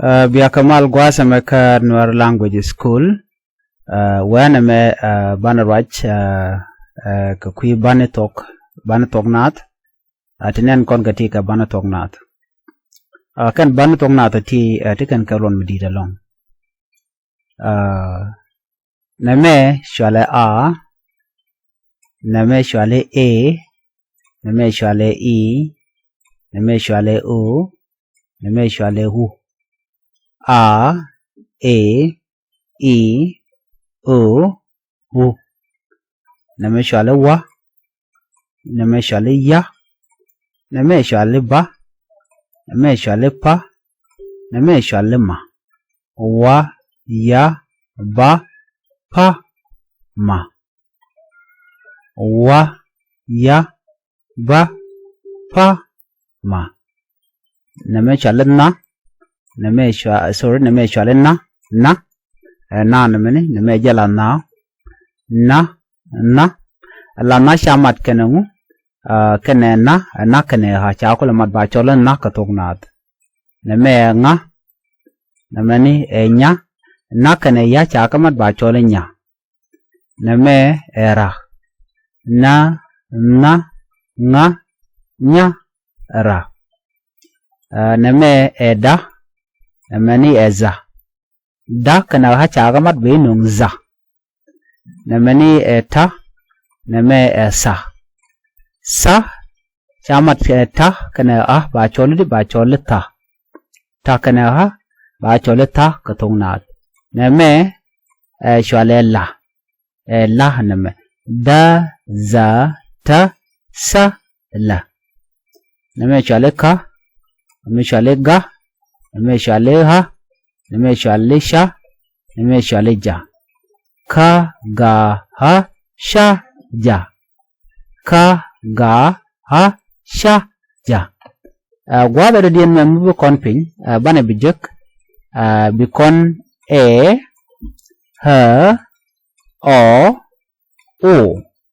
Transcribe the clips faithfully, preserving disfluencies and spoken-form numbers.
Ɛ, bia kɛ mal gua̱a̱th ɛmɛ kä Nuer Language School. Ɛ, wɛnɛ mɛ, ɛ, banɛ ruac, ɛ, ɛ, kɛ kui̱ bani thok, bani thok naath. Ɛ, ti nɛn kɔn kɛ ti kɛ bani thok naath. Ɛ, kɛn bani thok naath ti, ɛ, ti kɛn kɛ ruɔn mi di̱i̱t ɛlɔ̱ŋ. Ɛ, nɛmɛ cualɛ a, nɛmɛ cualɛ e, nɛmɛ cualɛ i, nɛmɛ cualɛ o, nɛmɛ cualɛ u. A, e, i, o, u. Nɛmɛ cualɛ wa, nɛmɛ cualɛ ya, nɛmɛ cualɛ ba, nɛmɛ cualɛ pa, nɛmɛ cualɛ ma. Wa, ya, ba, pa, ma. Wa, ya, ba, pa, ma. Nɛmɛ cualɛ na, nɛmɛ cua, sorry, nɛmɛ cualɛ na, na. Ɛ, na nɛmɛ ni, nɛmɛ jɛ la na. Na, na. La na ca mat kɛnɛ ŋu, ɛ, kɛnɛ na, ɛ, na kɛnɛ ɣa ca kulɛ mat ba cɔl ɛ na kɛ thok naath. Nɛmɛ ɛ ŋa, nɛmɛ ni ɛ nya, na kɛnɛ ya ca kɛ mat ba cɔl ɛ nya. Nɛmɛ ɛ ra. Na, na, ŋa, nya, ra. Ɛ, nɛmɛ ɛ da. Nɛmɛ ni ɛ za. Da kɛnɛ ɣa ca kɛ mat bɛ i̱ nuŋ za. Nɛmɛ ni ɛ ta. Nɛmɛ ɛ sa. Sa ca mat ɛ ta kɛnɛ ɣa ba cɔl i̱ di ba cɔl i̱ tha. Ta kɛnɛ ɣa ba cɔl i̱ tha kɛ thok naath. Nɛmɛ ɛ cualɛ la. Ɛ la nɛmɛ. Da, za, ta, sa, la. Nɛmɛ cualɛ ka. Nɛmɛ cualɛ ga. Nɛmɛ cualɛ ɣa. Nɛmɛ cualɛ ca. Nɛmɛ cualɛ ja. Ka, ga, ɣa, ca, ja. Ka, ga, ɣa, ca, ja. Ɛ, gua̱a̱th ɛ dɔ̱diɛn mɛ mi bi kɔn piny, ɛ, banɛ bi jek, ɛ, bi kɔn ɛ, ɣä, ɔ, u.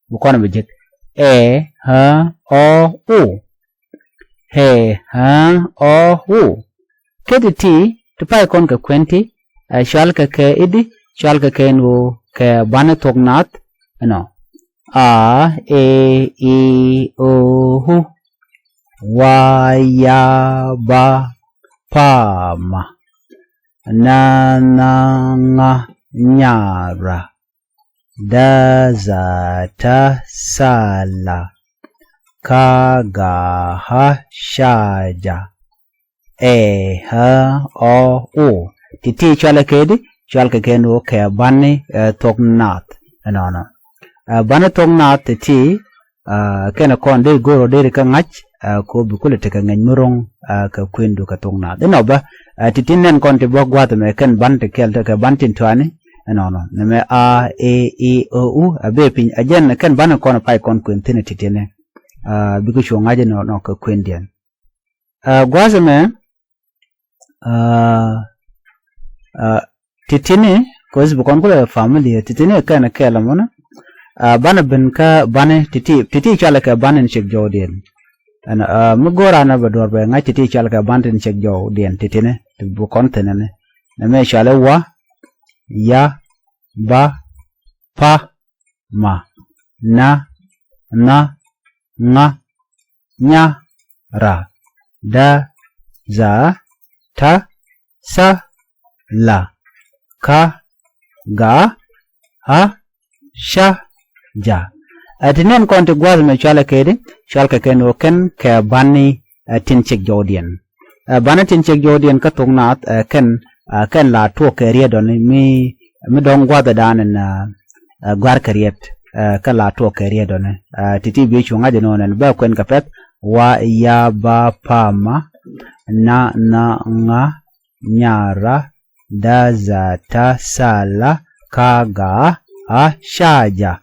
Bi kɔn bi jek. Ɛ, ɣä, ɔ, u. Ɛ, ɣä, ɔ, u. Kɛ ti ti, ti pay kɔn kɛ kuɛn ti, ɛ, cual kɛ kɛ i̱di, cual kɛ kɛ ɛn ɣöö kɛ bani thok naath, ɛnɔ. A, e, i, o, u. Wa, ya, ba, pa, ma. Na, na, ŋa, nya, ra. Da, za, ta, sa, la. Ka, ga, ɣa, ca, ja. Ɛ, ɣä, ɔ, u. Ti ti cualɛ kɛ di, cual kɛ kɛ ni wä kɛ bani, ɛ, thok naath. Ɛnɔnɔ. Ɛ, bani thok naath ti ti, ɛ, kɛnɛ kɔn dee go̱o̱r ɔ dee ri kä ŋa̱c, ɛ, ko bi kulɛ tekɛ ŋäc mi ro̱ŋ, ɛ, kɛ kuendu kɛ thok naath. Inɔ bä, ɛ, ti ti nɛn kɔn ti bä gua̱th mɛ kɛn ban ti kɛl tekɛ ban tin tuani. Ɛnɔnɔ. Nɛmɛ a, e, i, o, u, ɛ, bee piny. Ɛ jɛn kɛn ban kɔn pay kɔn kuen thin ti ti ni. Ɛ, bikɛ cu ŋa̱c inɔnɔ kɛ kuendiɛn. Ɛ, gua̱a̱th ɛmɛ, ɛ, ɛ, titini, kos bi kɔn kulɛ family, titini kɛn kɛɛl ɛmɔnɔ. Ɛ, banɛ ben kä banɛ titi, titi cualɛ kɛ banɛ ni cik jɔwdiɛn. Ɛn, ɛ, mi go̱o̱r anɛ bɛ duɔr bɛ ŋa̱c titi cualɛ kɛ banɛ ni cik jɔwdiɛn, titini, ti bi kɔn thinɛ ni. Nɛmɛ cualɛ wa, ya, ba, pa, ma, na, na, ŋa, nya, ra, da, za, ta, sa, la, ka, ga, ɣa, ca, ja. Ɛ ti nɛn kɔn ti gua̱th mɛ cualɛ kɛ di, cual kɛ kɛn ɣöö kɛn kɛ bani, ɛ, tin cik jɔwdiɛn. Ɛ, bani tin cik jɔwdiɛn kä thok naath, ɛ, kɛn, ɛ, kɛn la tuɔɔk kɛ riet dɔni mi, mi dɔ̱ŋ gua̱th ɛ da̱a̱n ɛn, ɛ, ɛ, gua̱r kɛ riet, ɛ, kɛn la tuɔɔk kɛ riet dɔni. Ɛ, titi bi cu ŋa̱c ɛnɔnɔ ɛn bä kuɛn kɛ pɛ̈th, wa, ya, ba, pa, ma, na, na, ŋa, nya, ra, da, za, ta, sa, la, ka, ga, ɣa, ca, ja.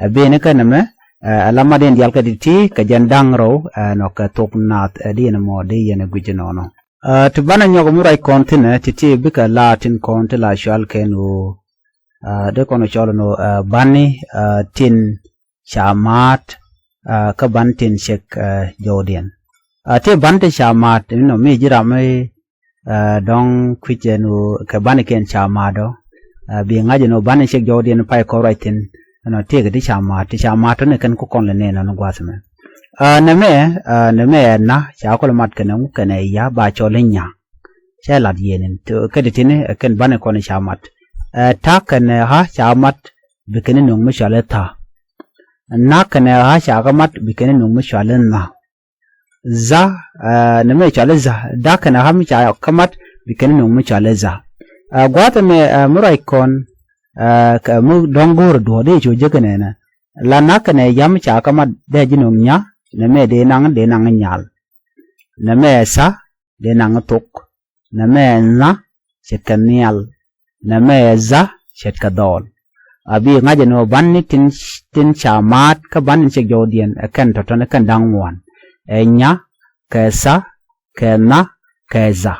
Ɛ, beni kä nɛmɛ, ɛ, ɛ la mat in diaal kä titi kɛ jɛn da̱ŋ rɛw, ɛ, nɔ kɛ thok naath, ɛ, di yɛn mɔ di yɛn guic nɔnɔ. Ɛ, ti banɛ nyɔk mi ruac kɔn thinɛ titi bikɛ la tin kɔn ti la cual kɛn ɣöö, ɛ, di kɔn cɔl nɔ, ɛ, bani, ɛ, tin ca maat, ɛ, kä ban tin cek, ɛ, jɔwdiɛn. Ɛ, ti ban ti ca maat, inɔ mi ji̱ ram mi Ɛ, dɔ̱ŋ kui̱c ɛn ɣöö kɛ banikiɛn ca maat ɔ, ɛ, bi ŋa̱c ɛn ɣöö bani ciek jɔwdiɛn pay kɔn ruac thi̱n. Ɛnɔ tëëkɛ ti ca maat, ti ca maat tɔ̱ni kɛn ku kɔn lɛ nɛn ɔni gua̱a̱th ɛmɛ. Ɛ, nɛmɛ, ɛ, nɛmɛ ɛ na ca kɔl mat kɛnɛ ŋu kɛnɛ ya ba cɔl i̱ nya. Cɛ lat yɛn in ti, kä ti tini, ɛ, kɛn bani kɔn ca mat. Ɛ, ta kɛnɛ ɣa ca mat, bi kɛn i̱ nuŋ mi cɔal i̱ tha. Na kɛnɛ ɣa ca kɛ mat, bi kɛn i̱ nuŋ mi cɔal i̱ nha. Dha, ɛ, nɛmɛ cɔal i̱ dha. Da kɛnɛ ɣa mi ca kɛ mat, bi kɛn i̱ nuŋ mi cɔal i̱ dha. Ɛ, gua̱a̱th ɛmɛ, ɛ, mi ruac kɔn, ɛ, kɛ mi dɔ̱ŋ go̱o̱r duɔ̱ɔ̱r dee cu jek kɛ nɛnɛ. La na kɛnɛ ya mi ca kɛ mat dee ji̱ nuŋ nya, nɛmɛ dee naŋ, dee naŋ nyal. Nɛmɛ tha, dee naŋ thok. Nɛmɛ ɛ nha, ce̱tkɛ nhial. Nɛmɛ ɛ dha, ce̱tkɛ dhɔɔl. A bi ŋa̱c ɛn ɣöö bani tin, tin ca maat kä bani ciek jɔwdiɛn ɛ kɛn tɔ̱tɔ̱ni kɛn da̱ŋ ŋuan. Ɛ nya, kɛ tha, kɛ nha, kɛ dha.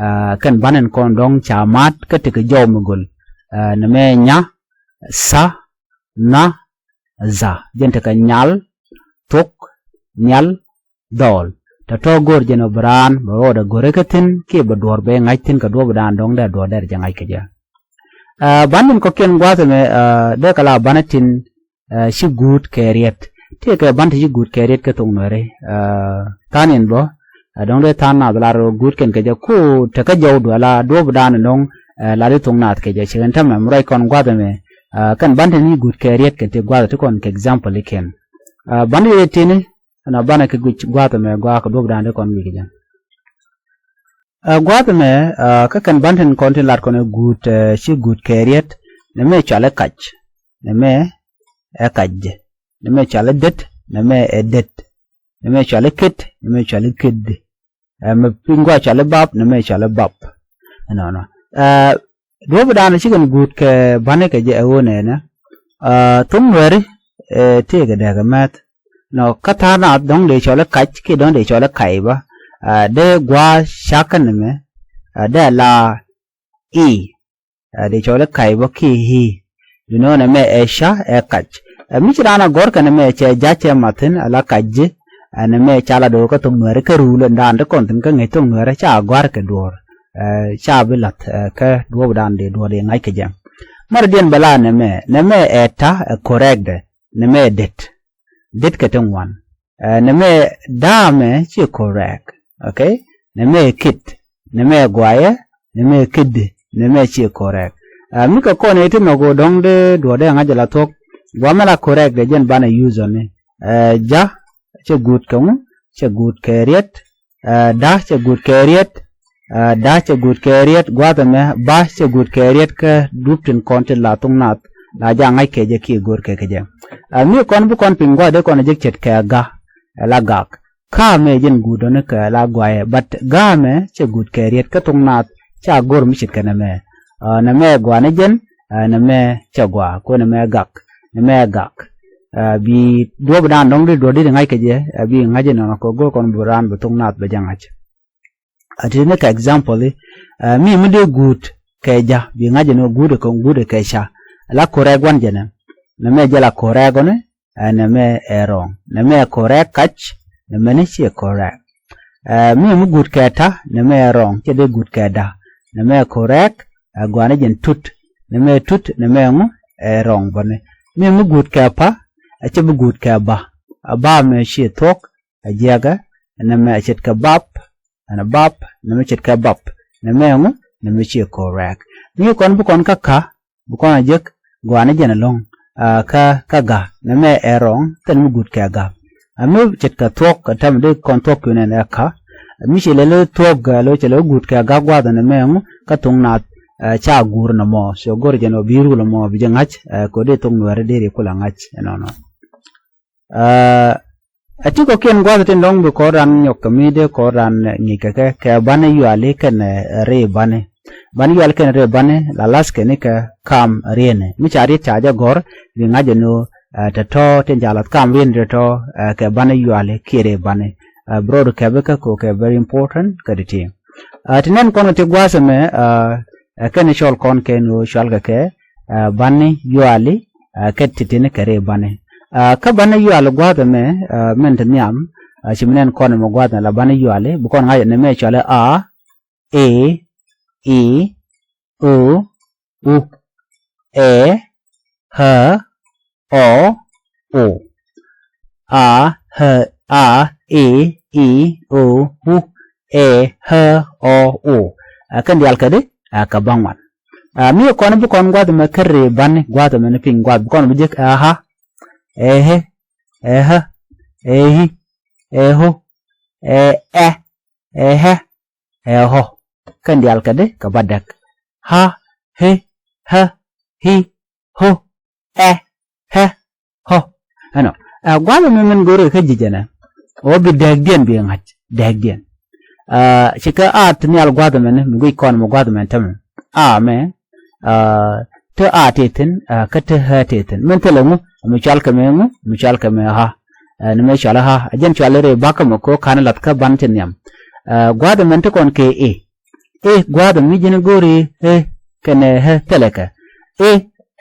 Ɛ, kɛn bani kɔn dɔ̱ŋ ca maat kä tekɛ jɔw mi göl. Ɛ, nɛmɛ nya, tha, nha, dha. Jɛn tekɛ nyal, thok, nhial, dhɔɔl. Tɔ̱tɔ̱ go̱o̱r jɛn ɔ bi raan bɛ rɔɔdɛ go̱rɛ kä thi̱n kiɛ bɛ duɔ̱ɔ̱r bɛ ŋa̱c thi̱n kɛ duɔ̱ɔ̱p dan dɔ̱ŋ dee duɔ̱ɔ̱r dee jɛ ŋa̱c kɛ jɛ. Ɛ, bani tin kɔ̱kiɛn gua̱a̱th ɛmɛ, ɛ, dee kɛ la bani tin, ɛ, ci guut kɛ riɛt. Tëëkɛ bani ti ci guut kɛ riɛt kä thok Nuɛri. Ɛ, tha̱a̱n in bä, ɛ, dɔ̱ŋ dee tha̱a̱n naath lar guut kɛn kɛ jɛ ku tekä jɔw duɛ la duɔ̱ɔ̱p dan dɔ̱ŋ, ɛ, lar i̱ thok naath kɛ jɛ ci kɛn täämɛ mi ruac kɔn gua̱a̱th ɛmɛ. Ɛ, kɛn bani tin ci guut kɛ riɛt kɛn ti gua̱a̱th ti kɔn kɛ example ikɛn. Ɛ, bani ti tini, ɛn a banɛ kɛ guic gua̱a̱th ɛmɛ gɔaa kɛ duɔ̱ɔ̱p dan dee kɔn guic kɛ jɛ. Ɛ, gua̱a̱th ɛmɛ, ɛ, kä kɛn bani tin kɔn tin lat kɔn ɛ guut, ɛ, ci guut kɛ riɛt, nɛmɛ cɔal i̱ kac, nɛmɛ ɛ kac, nɛmɛ cɔal i̱ det, nɛmɛ ɛ det, nɛmɛ cɔal i̱ ket, nɛmɛ cɔal i̱ ket. Ɛ, mɛ piny gɔaa cɔal i̱ bap, nɛmɛ cɔal i̱ bap. Ɛnɔnɔ. Ɛ, duɔ̱ɔ̱p dan ci kɛn guut kɛ bani kɛ jɛ ɛ ɣöö nɛnɛ. Ɛ, thok Nuɛri, ɛ, tëëkɛ dɛɛkɛ mɛth. Nɔ, kä tha̱a̱r naath dɔ̱ŋ dee cɔl i̱ kac kiɛ dɔ̱ŋ dee cɔl i̱ kac bä. Ɛ, dee gua̱a̱th cak kä nɛmɛ. Ɛ, dee la i̱. Ɛ, dee cɔl i̱ kac bä kiɛ i̱. You know, nɛmɛ ɛ ca ɛ kac. Ɛ, mi ci raan a gɔ̱r kɛ nɛmɛ cɛ ja̱ cɛ mathin ala kac ji̱. Ɛ, nɛmɛ ca la do̱r kä thok Nuɛri kä rul ɛn daan ti kɔn thi̱n kä ŋäc thok Nuɛri ca gɔ̱a̱r kɛ duɔ̱ɔ̱r. Ɛ, ca bi la̱th, ɛ, kä duɔ̱ɔ̱p dan dee duɔ̱ɔ̱r dee ŋa̱c kɛ jɛ. Mɛrɛ diɛn bɛ la nɛmɛ, nɛmɛ ɛ ta̱ ɛ correct dɛ, nɛmɛ ɛ det. Det kɛ ti ŋuan. Ɛ, nɛmɛ da̱a̱mɛ ci correct. Okay? Nɛmɛ ɛ ket. Nɛmɛ ɛ guayɛ. Nɛmɛ ɛ ket di. Nɛmɛ ci correct. Ɛ, mi kɛ kɔn ɛ ti nhɔk ɣöö dɔ̱ŋ dee duɔ̱ɔ̱r dee ŋa̱c jɛ la thuɔ̱k. Guamɛ la correct dee jɛn banɛ use ɔni. Ɛ, ja̱ cɛ guut kɛ ŋu, cɛ guut kɛ riɛt. Ɛ, da̱ cɛ guut kɛ riɛt. Ɛ, da̱ cɛ guut kɛ riɛt gua̱a̱th ɛmɛ, ba cɛ guut kɛ riɛt kä dup tin kɔn ti la thok naath la ja̱ ŋa̱c kɛ jɛ kiɛ go̱r kɛ kɛ jɛ. Ɛ, mi kɔn bi kɔn piny gua̱a̱th dee kɔn ɛ jek ce̱tkɛ ga̱. Ɛ la gak. Ka̱a̱mɛ jɛn guut ɔni kɛ la guayɛ, but ga̱a̱mɛ cɛ guut kɛ riɛt kä thok naath ca go̱r mi ce̱tkɛ nɛmɛ. Ɛ, nɛmɛ gua̱a̱ni jɛn, ɛ, nɛmɛ cɛ gua̱a̱, kuɛ nɛmɛ gak, nɛmɛ gak. Ɛ, bi duɔ̱ɔ̱p dan dɔ̱ŋ di duɔ̱ɔ̱r di ŋa̱c kɛ jɛ, ɛ, bi ŋa̱c inɔnɔ kɛ go̱r kɔn bi raan bi thok naath bɛ jɛ ŋa̱c. Ɛ, ti ni kɛ example, ɛ, mi mi dee guut kɛ ja̱, bi ŋa̱c inɔ guut kɛ guut kɛ ca. La correct wan jɛnɛ. Nɛmɛ jɛ la correct ɔni, ɛ, nɛmɛ ɛ wrong. Nɛmɛ ɛ correct kac, nɛmɛ ni ci correct. Ɛ, mi mi guut kɛ ta̱, nɛmɛ ɛ wrong, cɛ dee guut kɛ da̱. Nɛmɛ ɛ correct, ɛ, gua̱a̱ni jɛn tut. Nɛmɛ ɛ tut, nɛmɛ ɛ ŋu, ɛ wrong bäni. Mi mi guut kɛ pa̱, ɛ cɛ bi guut kɛ ba̱. Ɛ ba̱ mɛ ci thuɔ̱k, ɛ jiɛkɛ, nɛmɛ ɛ ce̱tkɛ bap, ɛn bap, nɛmɛ ce̱tkɛ bap. Nɛmɛ ɛ ŋu, nɛmɛ ci correct. Mi kɔn bi kɔn kä ka̱, bi kɔn a jek gua̱a̱ni jɛn ɛlɔ̱ŋ, ɛ, kä, kä ga̱, nɛmɛ ɛ wrong, thil mi guut kɛ ga̱. Ɛ mi ce̱tkɛ thuɔ̱k, ɛ tɛm dee kɔn thuɔ̱k kui̱n ɛn ɛ ka̱. Ɛ mi ci lɛl thuɔ̱k, ɛ, lo cɛ lɛ guut kɛ ga̱ gua̱a̱th nɛmɛ ɛ ŋu, kä thok naath, ɛ, ca guur nɛmɔ. So go̱r jɛn ɔ bi rul ɛmɔ, bi jɛ ŋa̱c, ɛ, kɛ ɣöö dee thok Nuɛri deri kulɛ ŋa̱c, ɛnɔnɔ. Ɛ, ɛ ti kɔ̱kiɛn gua̱th tin dɔ̱ŋ bi kɔn raan nyɔk kɛ mi dee kɔn raan ŋi̱i̱c kɛ kɛ, kɛ bani yuali kɛnɛ, ɛ, ri bani. Bani yuali kɛnɛ ri bani la la̱th kɛn kɛ kam rieni. Mi ca riet ca jɛ gɔ̱r, bi ŋa̱c ɛn ɣöö, ɛ, tɔ̱tɔ̱ tin ca la̱th kam rieni tɔ̱tɔ̱, ɛ, kɛ bani yuali kiɛ ri bani. Ɛ, bi rɔɔdu kɛpi kä kɛ kɛ very important kä ti ti. Ɛ, ti nɛn kɔn kɛ ti gua̱a̱th ɛmɛ, ɛ, ɛ, kɛn cɔl kɔn kɛn ɣöö cɔal kɛ kɛ, ɛ, bani yuali, ɛ, kɛ ti tini kɛ ri bani. Ɛ, kä bani yuali gua̱a̱th ɛmɛ, ɛ, min ti nhiam, ɛ, ci mi nɛn kɔn ɛmɛ gua̱a̱th ɛmɛ la bani yuali, bi kɔn ŋa̱c ɛn ɛmɛ cɔal i̱ a, e, i, o, u, ɛ, ɛ, ɔ, o. A, ɛ, a, e, i, o, u, ɛ, ɛ, ɔ, o. Ɛ, kɛn diaal kädi, ɛ, kɛ bäŋuan. Ɛ, mi kɔn bi kɔn gua̱th mɛ kä rɛy bani gua̱th mɛ ni piny gua̱th bi kɔn bi jek ɛ ha, ɛ he, ɛ hä, ɛ hi, ɛ ho, ɛ ɛ, ɛ hɛ, ɛ hɔ. Kɛn diaal kädi kɛ bädäk. Ha, he, hä, hi, ho, ɛ, hɛ, hɔ. Ɛnɔ. Ɛ, gua̱th mɛ min go̱o̱ri kä ji̱ jɛnɛ. Ɣöö bi dääkdiɛn bi ŋa̱c, dääkdiɛn. Ɛ, cikɛ a ti nhial gua̱th mɛni, mi guic kɔn mɛ gua̱th mɛn tämɛ. A mɛ, ɛ, ti a ti thi̱n, ɛ, kä ti hä ti thi̱n. Min thilɛ ŋu, mi cual kɛ mɛ ŋu, mi cual kɛ mɛ ha. Ɛ, ni mɛ cual ha, ɛ jɛn cual rɛy bakä mɛ ko ka̱n lath kä ban ti nhiam. Ɛ, gua̱th mɛn ti kɔn kɛ e. E gua̱a̱th mi ji̱n go̱o̱ri e kɛnɛ hä thilɛ kɛ. E,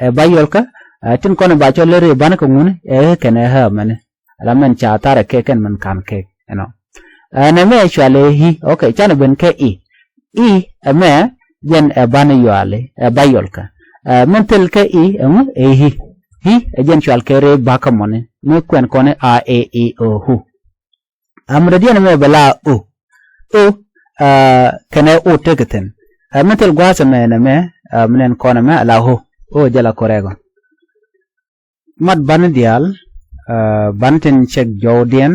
ɛ ba yɔl kä, ɛ, tin kɔn ba cɔl rɛy bani kɛ ŋuni, ɛ, e kɛnɛ hä mɛni. Ala mɛn ca tharɛ kɛ kɛn mɛn ka̱n kɛ, you know. Ɛ, nɛ mɛ cual ɛ hi, okay, canɛ ben kɛ i. I, ɛ mɛ, jɛn ɛ bani yuali, ɛ ba yɔl kä. Ɛ, mɛn thil kɛ i, ɛ ŋu, ɛ hi. Hi, ɛ jɛn cual kɛ rɛy bakä mɔni. Mi kuɛn kɔni a, e, i, o, u. Ɛ, mi dɔ̱diɛn mɛ bɛ la o. O, ɛ, kɛnɛ o tek thi̱n. Ɛ, mi thil gua̱a̱th ɛmɛ nɛ mɛ, ɛ, mi nɛn kɔn ɛmɛ ala o. O jɛ la korɛk ɔ. Mat bani diaal, ɛ, bani tin cɛk jɔwdiɛn,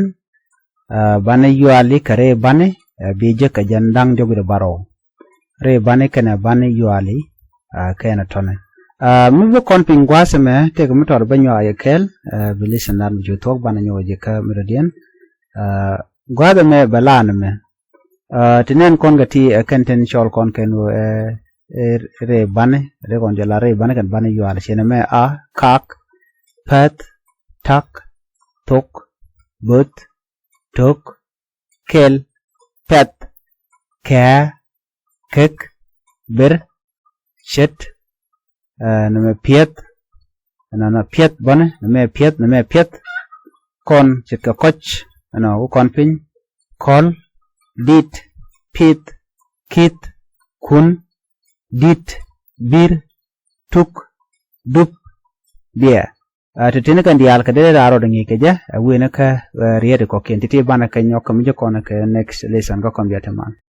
ɛ, bani yuali kɛ rɛy bani, ɛ, bi jek kɛ jɛn da̱ŋ diɔ̱k wi̱cdɛ bärɔw. Rɛy bani kɛnɛ bani yuali, ɛ, kɛnɛ tɔni. Ɛ, mi bi kɔn piny gua̱a̱th ɛmɛ, tëëkɛ mi tɔt bä nyuak yɛ kɛɛl, ɛ, bi li̱cän lat mi cu thuɔ̱k banɛ nyuak ji̱ kä mi dɔ̱diɛn. Ɛ, gua̱a̱th ɛmɛ bɛ la̱a̱n ɛmɛ. Ɛ, ti nɛn kɔn kɛ ti, ɛ, kɛn tin cɔl kɔn kɛn ɣöö, ɛ, ɛ, rɛy bani, rɛy kɔn jɛ la rɛy bani kɛn bani yual. Ci nɛmɛ a, kak, päth, tak, thok, böth, tok, kɛl, pɛth, kɛ̈ɛ̈, kek, ber, cet, ɛ, nɛmɛ piɛth, ɛnɔnɔ piɛth bäni, nɛmɛ piɛth, nɛmɛ piɛth, kɔn, ce̱tkɛ kɔc, ɛnɔ, ku kɔn piny, kɔl, dit, pith, kith, kun, dit, bir, tuk, dup, biɛ. Ɛ, ti tini kɛn diaal kɛ dee raar rɔɔdɛ ŋi̱i̱c kɛ jɛ, ɛ, wi̱i̱ni kä, ɛ, riet kɔ̱kiɛn, ti ti banɛ kɛ nyɔk kɛ mi ji̱ kɔn kɛ next lesson kä kɔn biɛ ti man.